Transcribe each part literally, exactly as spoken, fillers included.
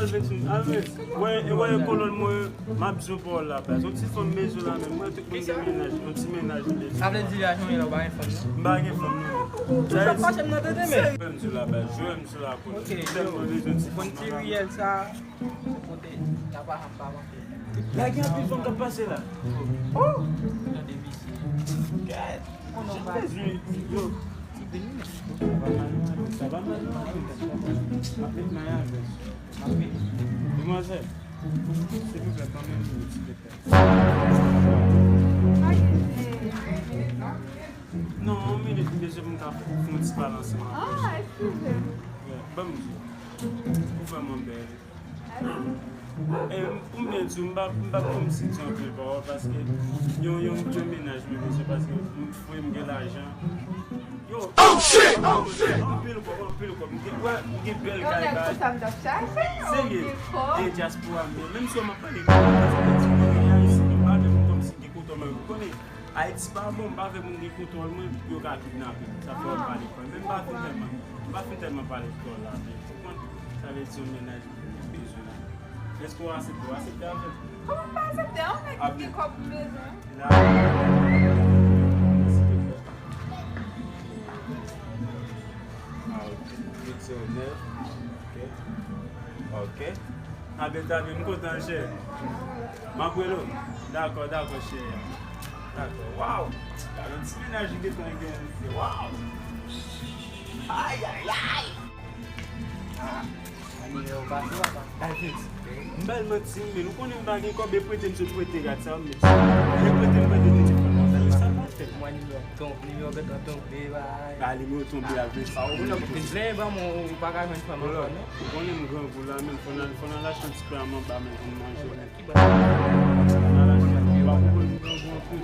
Alvin, Alvin, wè, wè, kolòn mwen, m ap di w pawòl la, baz. Yon ti fanm bezwen la menm. Mwen, tout moun gen mennaj, yon ti mennaj m bezwen. Sa vle di lajan la, ou pa gen fanm, non? M pa gen fanm, non. Ou t ap fache m nan tete, men. Jwe m sou la, baz. Jwe m sou la, kolòn. Ok, m tèlman bezwen ti fanm nan la. Bon, ti riyèl sa, kote, la pa, pa manke. La gen anpil fanm k ap pase la. Oh! Gade visye. Gad. Jan bezwen, yo. Sa va mal, non, sa va mal, non, sa va mal. M ap met may avè. M ap met. Demwazèl, silvouplè, ban m yon minit, silvouplè. Non, yon minit, m bezwen pou m ka fè yon ti pale ansanm avè w. Ah, eskize m. Yeah, ban m di w. Ou vrèman bèl. E, pou m byen di w, m pa, m pa kòmsi di anpil pawòl, paske yon, yon, yon mennaj mwen bezwen, paske m fre, m gen lajan. Yo, oh, shit! Oh, shit! Anpil kòb, anpil kòb. M gen, wè, m gen bèl kay, baz. Serye. E dyaspora m yo, menm si w ap pale kreyòl, paske mwen di mwen gen Ayisyen, m pa vle pou m kòmsi gen kontwòl mwen, ou konnen. Ayiti pa bon, m pa vle moun gen kontwòl mwen pou yo ka kidnape m. Sa fè m pale kreyòl. Men m pa fin tèlman, m pa fin tèlman pale kreyòl la, men ou konprann? Sa vle di yon mennaj mwen bezwen la. Èske w aksepte? W aksepte avè m? Kòman m pa aksepte? Yon nèg ki gen kòb m bezwen. La. Ah, ok. Huit zéro neuf. Ok. Ok. Tape, tape, m kontan, chè. M ap rele w. Dakò, dakò, chè. Dakò. Waw! Gade yon ti mennaj li gentan gen, mesye. Waw! Ay, ay, ay! Ah, a nimewo pase, papa. Alvin, m ba l manti, men ou konnen m pa gen kòb, e prete m sot prete, gad sa, men. E prete m prete telefòn nan, sa pa fè. Mwen nimewo tonbe, nimewo gentan tonbe, bay. Ba nimewo tonbe, Alvin. Sa ou konnen m te vle, ban mwen, ou pa ka jwenn fanm ankò, non? Ou konnen m grangou la, men fò n al, fò n al achte yon ti pè a manba, men pou n manje. Ki bò? N al achte yon ti pè a manba, men pou n grangou anpil.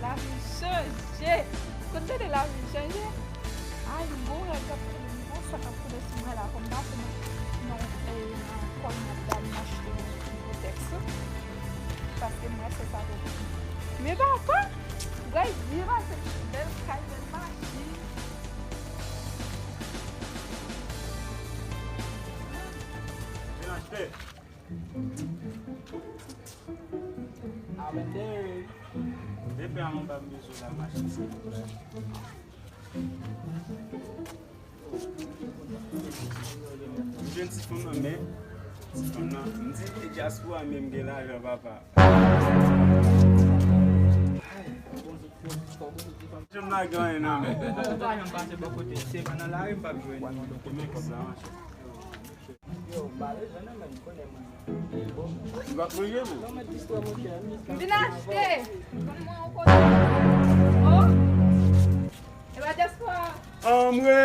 Lavi chanje. Kote de lavi chanje? Ay, m gon rèv k ap koule, m gon sa k ap koule sou mwen la, fò m pase nan, nan, e, nan kòm madanm m achte yon ti kotèks. Paske m wè se sa pou mwen. Men dakò, m pral viv avèk bèl kay, bèl machin. Vin achte. Avèk de. Depi a mwen pa m bezwen la machin, silvouplè. M jwenn ti fanm nan, men ti fanm nan, m di, e dyaspora menm gen lajan, papa. Janm lage anyen nan men. Ou pa janm pase bò kote, se pa nan lari m p ap jwenn. Ou met kòb la, manchè. Yo, m pa bezwen nan men, m konnen mwen. Li bon. Li p ap manje, bon. Non, men distrè, monchè. M vin achte. Konn mwen yon kote. Oh. E pa dyaspora. Anmwe!